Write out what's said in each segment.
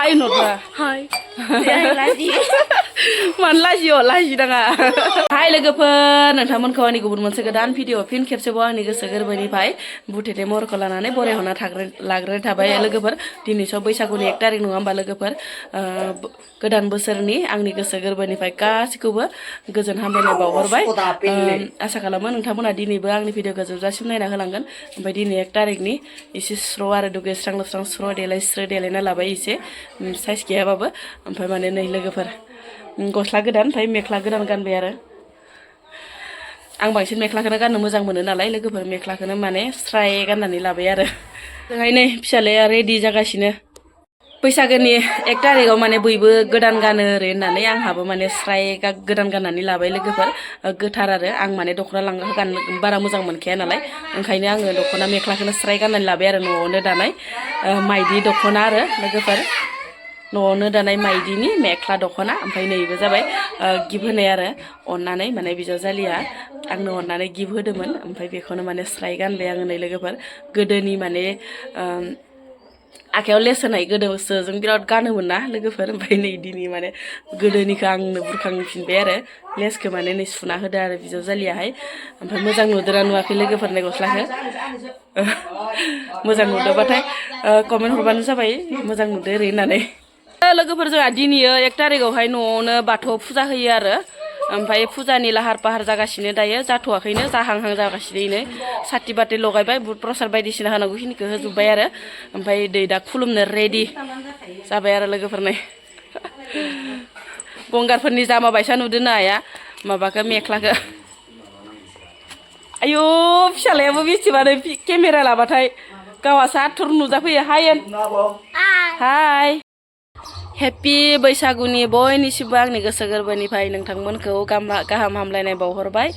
हाय नोटबा हाय मान लाजि दाङा हाय लोगोफोर नोंथांमोनखौ आंनि गुबुन मोनसे गोदान भिडिअ फिन खेबसेबाव आंनि गोसो गोरबोनिफ्राय बुथेथे महरखौ लानानै बरायहरना लाग्रोनाय थाबाय लोगोफोर दिनैसो बैसागुनि 1 तारिख नङा होमबा लोगोफोर गोदान बोसोरनि आंनि गोसो गोरबोनिफ्राय गासिखौबो गोजोन हामलायनाय बावहरबाय आसा खालामो नोंथांमोना दिनैबो आंनि भिडिअखौ जोबजासिम नायना होलांगोन ओमफ्राय दिनै 1 तारिखनि एसे स्र' आरो दुगैस्रां लोबस्रां स्र' देलायना लाबाय एसे साइज गैयाबाबो ओमफ्राय माने नै लोगोफोर गस्ला गोदान ओमफ्राय मेख्ला गोदान गानबाय आरो आं बांसिन मेख्लाखौनो गाननो मोजां मोनो नालाय लोगोफोर मेख्लाखौनो माने स्राय गाननानै लाबाय आरो जोंहाय नै फिसालाया रेडि जागासिनो बैसागोनि 1 तारिखआव माने बयबो गोदान गानो ओरै होननानै आंहाबो माने स्राय गोदान गाननानै लाबाय लोगोफोर गोथार आरो आं माने दख'ना लांगा गाननो बारा मोजां मोनखाया नालाय ओंखायनो आङो दख'ना मेख्लाखौनो स्राय गाननानै लाबाय आरो न'आवनो दानाय माइदि दख'ना आरो लोगोफोर न'आवनो दानाय माइदिनि मेख्ला दख'ना ओमफ्राय नैबो जाबाय गिफ्ट होनाय आरो अननानै माने बिजावजालिया आंनो अननानै गिफ्ट होदोंमोन ओमफ्राय बेखौनो माने स्राय गानबाय आङो नै लोगोफोर गोदोनि माने आखायाव लेस होनाय गोदोसो जों बिराद गानोमोन ना लोगोफोर ओमफ्राय नै दिनै माने गोदोनिखौ आंनो बुरखांफिनबाय आरो लेसखौ माने नै सुना होदो आरो बिजावजालियाहाय ओमफ्राय मोजां नुदोंना नुवाखै लोगोफोरनि गस्लाखौ मोजां नुदोंबाथाय कमेन्ट हरबानो जाबाय मोजां नुदो ओरै होननानै लोगोफोर जोंहा दिनै 1 तारिखआवहाय न'आवनो बाथौ फुजा होयो आरो ओमफ्राय फुजानि लाहार फाहार जागासिनो दायो जाथ'वाखैनो जाहांहां जागासिनो साथि बाथि लगायबाय बुट प्रसाद बायदिसिना होनांगौखिनिखौ होजोब्बाय आरो ओमफ्राय दा खुलुमनो रेडि जाबाय आरो लोगोफोरनो गंगारफोरनि जामा बायसा नुदों नाया माबाखौ मेख्लाखौ आयौ फिसालायाबो बेसेबानो केमेरा लाबाथाय गावासो आथुर नुजाफैयो हाय हेपि बैसागुनि बयनिसिमबो आंनि गोसो गोरबोनिफ्राय नोंथांमोनखौ गाहाम हामलायनाय बावहरबाय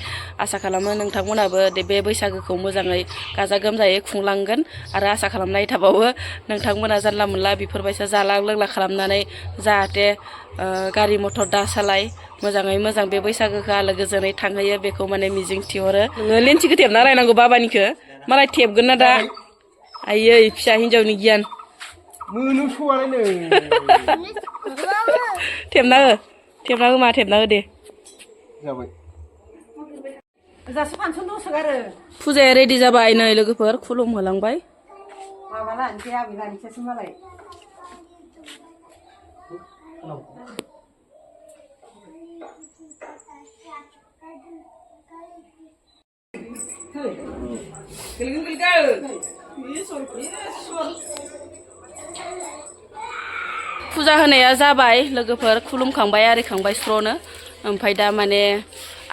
आसा खालामो नोंथांमोनाबो बे बैसागोखौ मोजाङै गाजा गोमजायै खुंलांगोन आरो आसा खालामनाय थाबावो नोंथांमोना जानला मोनला बेफोरबायसा जाला लोंला खालामनानै जाहाथे गारि मथर दा सालाय मोजाङै मोजां बे बैसागोखौ आलो गोजोनै थांहोयो बेखौ माने मिजिं थिहरो नोङो लेन्थिखौ थेबना रायनांगौ बाबानिखौ मालाय थेबगोन ना दा आयै फिसा हिन्जावनि गियान थेबना हो मा थेबना हो दे फुजाया रेडि जाबाय नै लोगोफोर खुलुम होलांबाय फुजा होनाया जाबाय लोगोफोर खुलुमखांबाय आरिखांबाय स्र'नो ओमफ्राय दा माने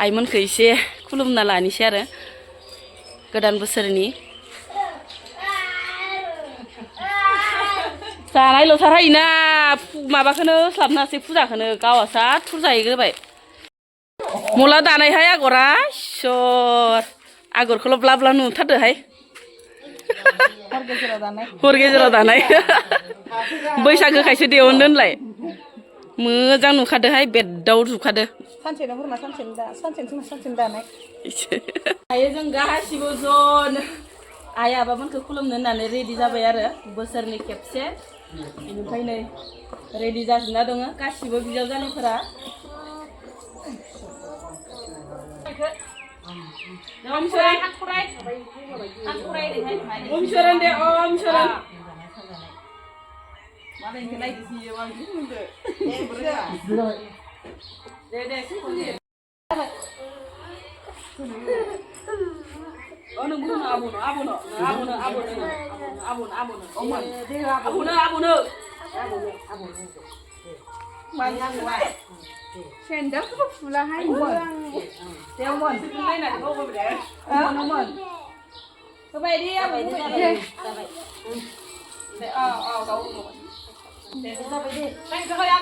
आइमोनखौ एसे खुलुमना लानोसै आरो गोदान बोसोरनि जानाय लथार हायोना माबाखौनो स्लाबनासै फुजाखौनो गावासो आथुर जाहैग्रोबाय मला दानायहाय आगरा इसर आगरखौल' ब्ला ब्ला नुथारदोहाय हर गेजेराव दानाय बैसागो खायसे दिहुनदो होनलाय मोजां नुखादोहाय बेदाव नुखादो सानसेनो दानाय दायो जों गासिबो ज'नो आइ आबामोनखौ खुलुमनो होननानै रेडि जाबाय आरो बोसोरनि खेबसे बेनिफ्राय नै रेडि जाजोबना दङ गासिबो बिजावजालिफोरा Om Sharan deh Om Sharan. Mana yang kena di sini Om Sharan. Deh sini. Oh nunggu abu no. Oman. Abu no. Banyak buat. Sendok tu pula hai. Dia mon. Lain nak kau boleh. Mon. Sampai dia apa ini? Kau. Sampai dia. Lain kau apa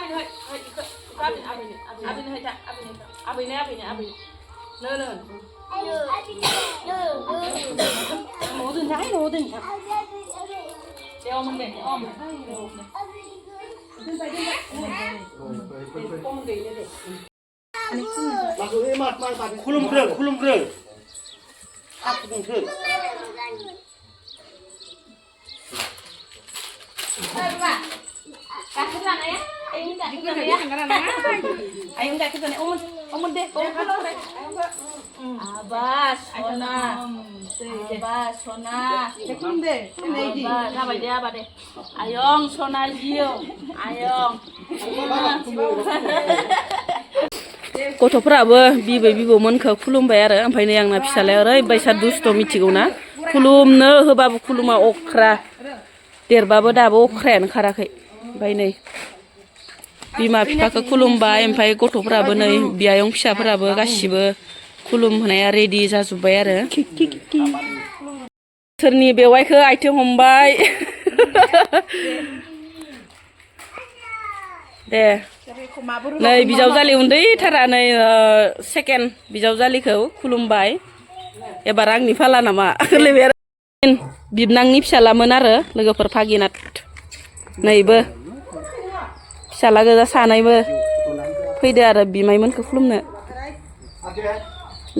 ini? Apa ini? No. Nodun trái nodun. Đeo mình để om. Kulum keren. Aku keren. Kasih sana ya. Ayo enggak ke sana ya. Ayo enggak ke sana. Om deh. Abas, Sona. Abas, Sona. Tekun deh. Abas, apa dia apa deh? Ayong, Sona Gio. Ayong. गथ'फोराबो बिबै बिबौमोनखौ खुलुमबाय आरो ओमफ्राय नै आंना फिसालाया ओरैबायसा दुस्थ' मिथिगौना खुलुमनो होबाबो खुलुमा अख्रा देरबाबो दाबो अख्रायानो खाराखै ओमफ्राय नै बिमा बिफाखौ खुलुमबाय ओमफ्राय गथ'फोराबो नै बियायं फिसाफोराबो गासिबो खुलुमहोनाया रेडि जाजोब्बाय आरो सोरनि बेवाइखौ आथिं हमबाय दे नै बिजावजालि उन्दैथारा नै सेकेन्ड बिजावजालिखौ खुलुमबाय एबार आंनि फाला नामा बिबनांनि फिसालामोन आरो लोगोफोर भागिनाथ नैबो फिसाला गोजा सानैबो फैदो आरो बिमायमोनखौ खुलुमनो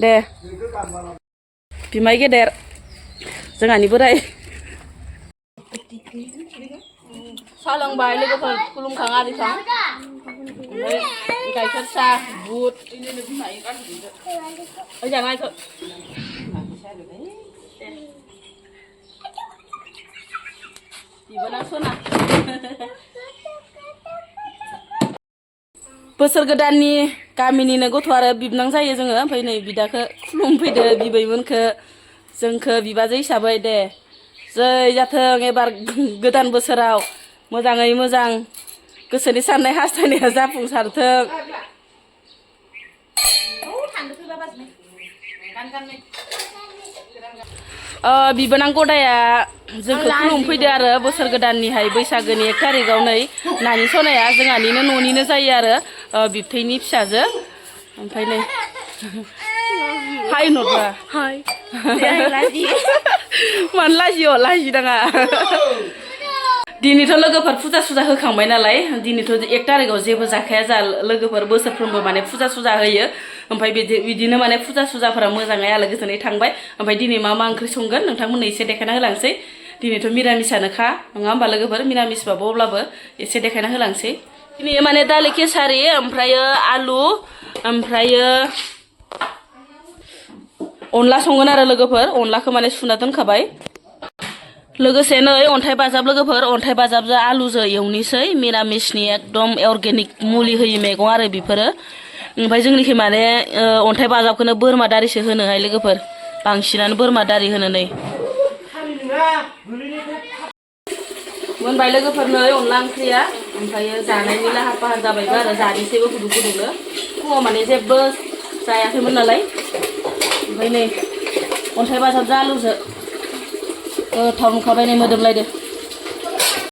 दे बिमाय गेदेर जोंहानि बोराय साहा लोंबाय लोगोफोर खुलुमखां आरिखां ओमफ्राय गाइखेर साहा बुट ओइ जाना इखौ बिबोनां सना बोसोर गोदाननि गामिनिनो गथ' आरो बिबनां जायो जोङो ओमफ्राय नै बिदाखौ खुलुमफैदो बिबैमोनखौ जोंखौ बिबाजै हिसाबै दे जै जाथों एबार गोदान बोसोराव मोजाङै मोजां गोसोनि साननाय हास्थायनाया जाफुंसारथों बिबोनां गदाया जोंखौ खुलुमफैदो आरो बोसोर गोदाननिहाय बैसागोनि 1 थारिखआव नै नानि सनाया जोंहानिनो न'निनो जायो आरो बिबथैनि फिसाजो ओमफ्राय नै हाय न'बा हाय मानो लाजियो लाजिदाङा दिनैथ' लोगोफोर फुजा सुजा होखांबाय नालाय दिनैथ' 1 थारिखआव जेबो जाखाया जा लोगोफोर बोसोरफ्रोमबो माने फुजा सुजा होयो ओमफ्राय बिदिनो माने फुजा सुजाफोरा मोजाङै आलो गोजोनै थांबाय ओमफ्राय दिनै मा ओंख्रि संगोन नोंथांमोननो एसे देखायना होलांसै दिनैथ' मिरामिसानोखा नङा होमबा लोगोफोर मिरामिसबाबो अब्लाबो एसे देखायना होलांसै दिनै माने दालि केसारि ओमफ्रायो आलु ओमफ्रायो अनला संगोन आरो लोगोफोर अनलाखौ माने सुना दोनखाबाय लोगोसे नै अन्थाइ बाजाब लोगोफोर अन्थाइ बाजाबजों आलुजों एवनोसै मिरामिसनि एकदम अर्गेनिक मुलि होयि मैगं आरो बेफोरो ओमफ्राय जोंनिखि माने अन्थाइ बाजाबखौनो बोरमा दारिसो होनोहाय लोगोफोर बांसिनानो बोरमा दारि होनो नै मोनबाय लोगोफोर नै अनला ओंख्रिया ओमफ्राय जानायनि लाहार फाहार जाबायबो आरो जानोसैबो गुदुं गुदुंनो फुङाव माने जेबो जायाखैमोन नालाय ओमफ्राय नै अन्थाइ बाजाबजों आलुजों गोथाव नुखाबाय नै मोदोमलायदो